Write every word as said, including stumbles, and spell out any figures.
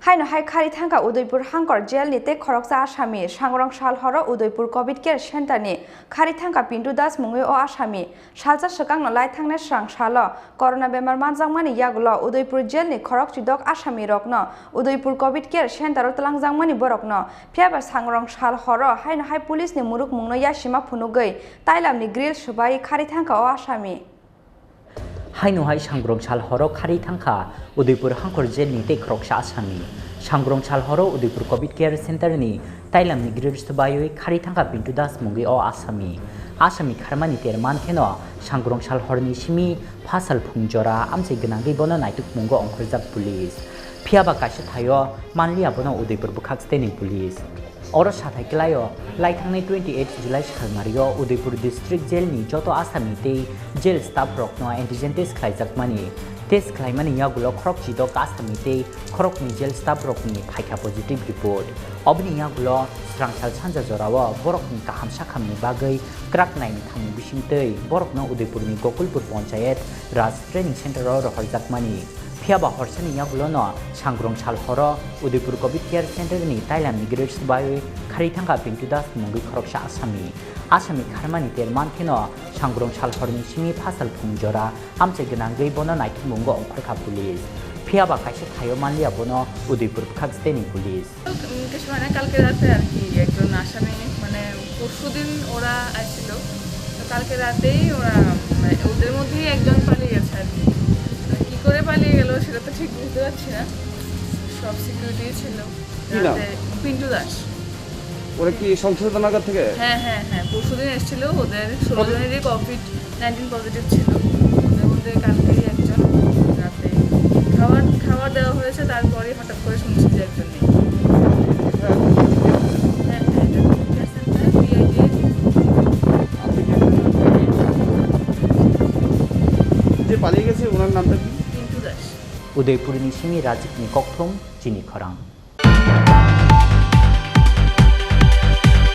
Haino hai khari thangkha Udaipur Hangkor Jail ni tei khoroksa asami. Sangrong sal horo Udaipur Covid Care Center ni khari thangkha Pintu Das mungwi o asami. Salsa swkangno lai thangnai swrang salo corona bemar manjakmani yagulo Udaipur Jail ni khorok chidok asami rokno Udaipur Covid Care Center o twlangjakmani borokno. Phiyaba sangrong sal horo haino hai police ni muruk mungno yasima phunugwi tailam ni grill swbai khari thangkha o asami. Haino hai sangrong sal horo khari thangkha Udaipur Hangkor Jail ni tei khoroksa asami. Sangrong sal horo Udaipur Covid Care Center ni tailam ni grill swbaiwi khari thangkha Pintu Das mungwi o asami. Asami kharmani ter mankheno sangrong sal horni simi phasal phung jora amchai gwnangwi bono naituk mungo ongkhorjak police. Phiyaba kaisa thaio manliya bono Udaipur bwkhak state ni police. Oro sathai kwlaio, lai thangnai twenty eight July salmario Udaipur District Jail ni joto asami tei jail staff rokno antigen test khlaijakmani. Test khlaimani yagulo khorok chidok asami tei khorokni jail staff rokni phaikha positive report. Oboni yagulo swrang sal sanja jorao borokni kaham sakhamni bagwi kwrak naini thangni bisingtwi borokno Udaipurni Gokulpur Ponchayat Raj Training Center o rohorjakmani. Phiyaba horsani yagulono sangrong sal horo Udaipur Covid Care Center ni tailam ni grill swbaiwi khari thangkha Pintu Das mungwi khoroksa asami. Asami kharmani ter mankheno sangrong sal horni simi phasal phung jora amchai gwnangwi bono naituk mungo ongkhorkha police. Phiyaba kaisa thaio manliya bono Udaipur bwkhak state ni police. উম, কিছু মানে কালকে রাতে আর কি একজন আসামি, মানে পরশুদিন ওরা আসছিল, তো কালকে রাতেই ওরা, মানে ওদের মধ্যেই একজন পালিয়ে গেছে আর কি। তো কি করে পালিয়ে গেল সেটা তো ঠিক বুঝতে পারছি না। সব সিকিউরিটি ছিল। কি নাম? রাতে পিন্টু দাস। ওরা কি সংশোধনাগার থেকে? হ্যাঁ, হ্যাঁ, হ্যাঁ, পরশুদিন এসেছিল, ওদের ষোলো কত- জনেরই কোভিড নাইনটিন পজিটিভ ছিল। ওদের মধ্যে কালকেই একজন রাতে খাবার, খাবার দেওয়া হয়েছে, তারপরে হঠাৎ করে শুনছি যে একজন নেই। হ্যাঁ, হ্যাঁ, এটা কোভিড কেয়ার সেন্টার, পিআইডি। যে পালিয়ে গেছে, ওনার নামটা কি? পিন্টু Das. Udaipurni simi Rajikni kokthum chini khorang.